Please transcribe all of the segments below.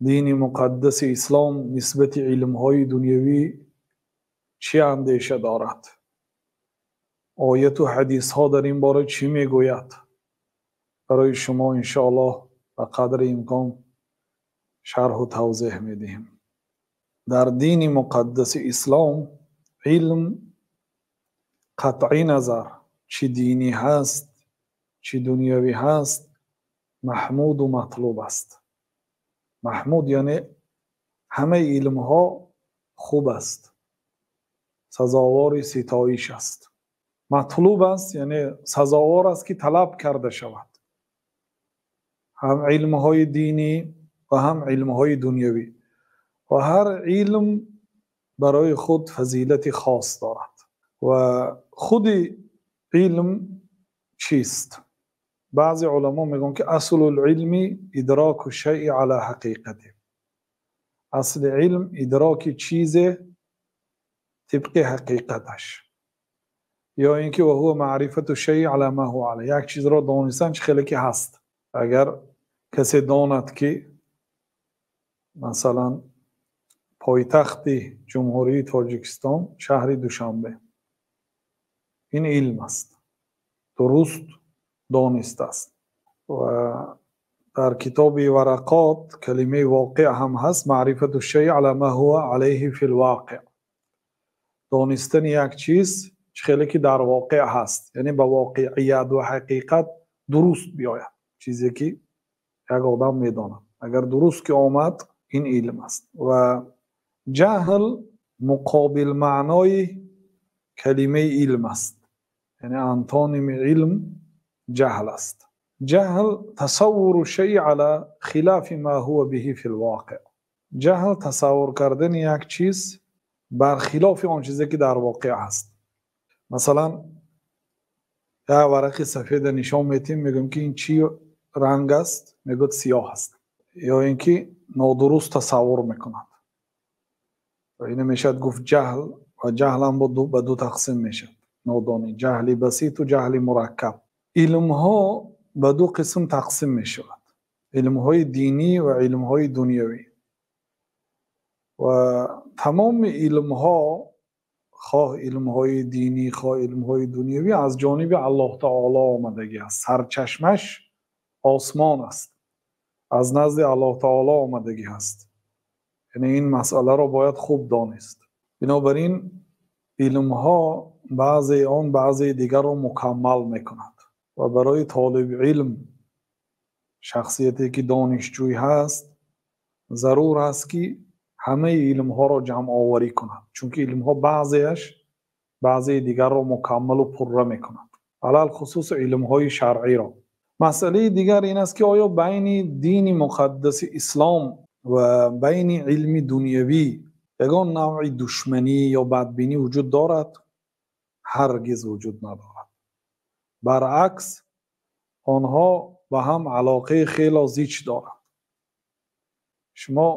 Дини муқаддаси ислом нисбати илмҳои дунявӣ чӣ андеша дорад? Ояту ҳадисҳо дар ин бора чӣ мегӯяд? Барои шумо иншоаллоҳ ба қадри имкон шарҳу тавзеҳ медиҳем. Дар дини муқаддаси ислом илм қатъи назар чӣ динӣ ҳаст, чӣ дунявӣ ҳаст, маҳмуду матлуб аст. Маҳмуд яъне ҳамаи илмҳо хуб аст, сазовори ситоиш аст. Матлуб аст яъне сазовор аст ки талаб карда шавад. Ҳам илмҳои динӣ ва ҳам илмҳои дунявӣ. Ва ҳар илм барои худ фазилати хос дорад. Ва худи илм чист? Баъзе уламо мегӯянд ки аслул илми идроку шайъи ала ҳақиқати. Асли илм идроки чизе тибқи ҳақиқаташ. Ё ин ки ва ҳува маърифату шайъи ала ма ҳува алайҳ. Як чизро донистан чӣ хеле ки ҳаст. Агар касе донад ки масалан пойтахти Ҷумҳурии Тоҷикистон шаҳри Душанбе, ин илм аст, дуруст донистааст. Ва дар китоби Варақот калимаи воқеъ ҳам ҳаст, маърифату шайъ ала ма ҳува алайҳи фил воқеъ. Донистани як чиз чӣ хеле ки дар воқеъ ҳаст, яъне ба воқеият ва ҳақиқат дуруст биёяд, чизе ки як одам медонад. Агар дуруст ки омад, ин илм аст. Ва ҷаҳл муқобил маънои калимаи илм аст, яъне антоними илм ҷаҳл аст. Ҷаҳл тасаввуру шайъ ала хилафи ма ҳува биҳи фил воқеъ. Ҷаҳл тасаввур кардани як чиз бар хилофи он чизе ки дар воқеъ аст. Масалан, як варақи сафеда нишон медиҳем, мегӯем ки ин чӣ ранг аст? Мегӯяд сиёҳ аст. Ё ин ки нодуруст тасаввур мекунад. Ва ина мешавад гуфт ҷаҳл, ва ҷаҳл ҳам ба ду тақсим мешавад. Нодонӣ, ҷаҳли баситу ҷаҳли мураккаб. Илмҳо ба ду қисм тақсим мешавад: илмҳои динӣ ва илмҳои дунявӣ. Ва тамоми илмҳо, хоҳ илмҳои динӣ, хоҳ илмҳои дунявӣ, аз ҷониби Аллоҳ таоло омадагӣ аст. Сарчашмаш осмон аст, аз назди Аллоҳ таоло омадагӣ аст. Яъне ин масъаларо бояд хуб донист. Бинобар ин илмҳо баъзеи он баъзеи дигарро мукаммал мекунад. Ва барои толиби илм, шахсияте ки донишҷӯй ҳаст, зарур аст ки ҳамаи илмҳоро ҷамъоварӣ кунад, чунки илмҳо баъзеаш баъзеи дигарро мукаммалу пурра мекунад, алалхусус илмҳои шаръиро. Масъалаи дигар ин аст ки оё байни дини муқаддаси ислом ва байни илми дунявӣ ягон навъи душманӣ ё бадбинӣ вуҷуд дорад? Ҳаргиз вуҷуд надорад. Баръакс, онҳо ба ҳам алоқаи хело зич доранд. Шумо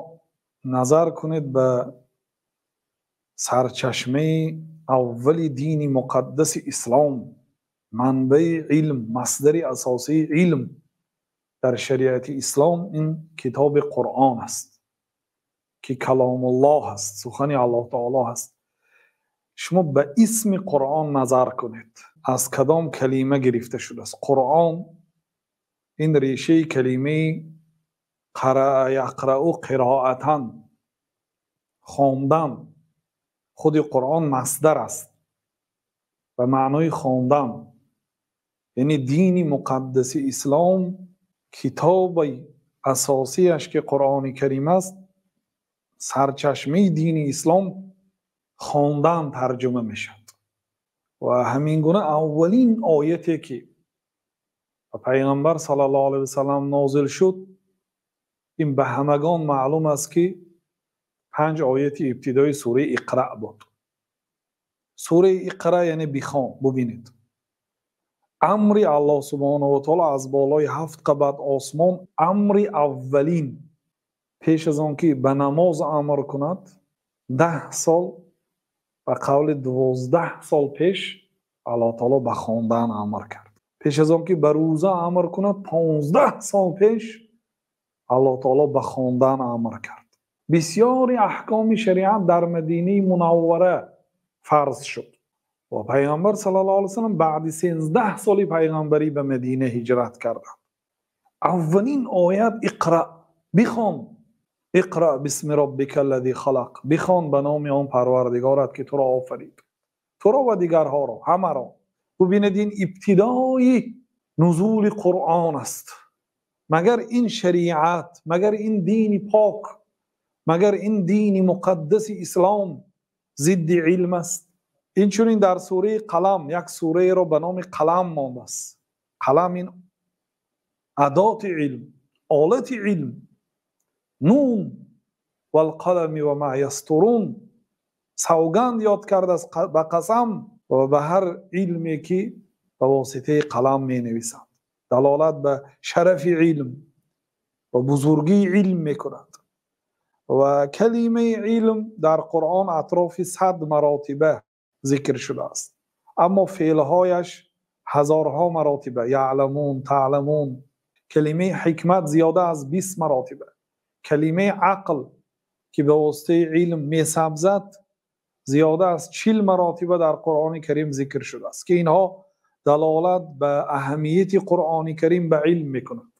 назар кунед ба сарчашмаи аввали дини муқаддаси ислом, манбаи илм, масдари асосии илм дар шариати ислом ин китоби Қуръон аст, ки каломуллоҳ аст, сухани Аллоҳ таоло аст. Шумо ба исми Қуръон назар кунед, аз кадом калима гирифта шудааст. Қуръон ин решаи калимаи қараа яқрау қироатан, хондан. Худи Қуръон масдар аст ба маънои хондан. Яъне дини муқаддаси ислом китоби асосияш ки Қуръони Карим аст, сарчашмаи дини ислом хондан тарҷума мешавад. Ва ҳамин гуна аввалин ояте ки ба Пайғамбар саллаллоҳу алайҳи васаллам нозил шуд, ин ба ҳамагон маълум аст ки 5 ояти ибтидои сураи Иқра буд. Сураи Иқра яъне бихон, бубинед. Амри Аллоҳ субҳонаҳу ва таоло аз болои 7 қабат осмон, амри аввалин, пеш аз он ки ба намоз амр кунад, 10 сол, ба қавли 12 сол пеш Аллоҳ таоло ба хондан амр кард. Пеш аз он ки ба рӯза амр кунад, 15 сол пеш Аллоҳ таоло ба хондан амр кард. Бисёри аҳкоми шариат дар Мадинаи Мунаввара фарз шуд ва Пайғамбар саллаллоҳу алайҳи васаллам баъди 13 соли пайғамбарӣ ба Мадина ҳиҷрат карданд. Аввалин оят «Иқра», бихон. «Иқра бисми роббика аллази халақ», бихон ба номи он Парвардигорат, ки туро офарид, туро ва дигарҳоро, ҳамаро. Бубинед, ин ибтидои нузули Қуръон аст. Магар ин шариат, магар ин дини пок, магар ин дини муқаддаси ислом зидди илм аст? Инчунин дар сураи Қалам, як сураеро ба номи Қалам мондааст. Қалам ин адоти илм, олати илм. «Нун валқалами ва ма ястурун», савганд ёд кардааст ба қасам ва ба ҳар илме, ки ба воситаи қалам менависанд. Далолат ба шарафи илм ва бузургии илм мекунад. Ва калимаи илм дар Қуръон атрофи 100 маротиба зикр шудааст, аммо феълҳояш ҳазорҳо маротиба: яъламун, таъламун. Калимаи ҳикмат зиёда аз 20 маротиба, калимаи ақл, ки ба воситаи илм месабзад, зиёда аз 40 маротиба дар Қуръони Карим зикр шудааст, ки инҳо далолат ба аҳамияти Қуръони Карим ба илм мекунад.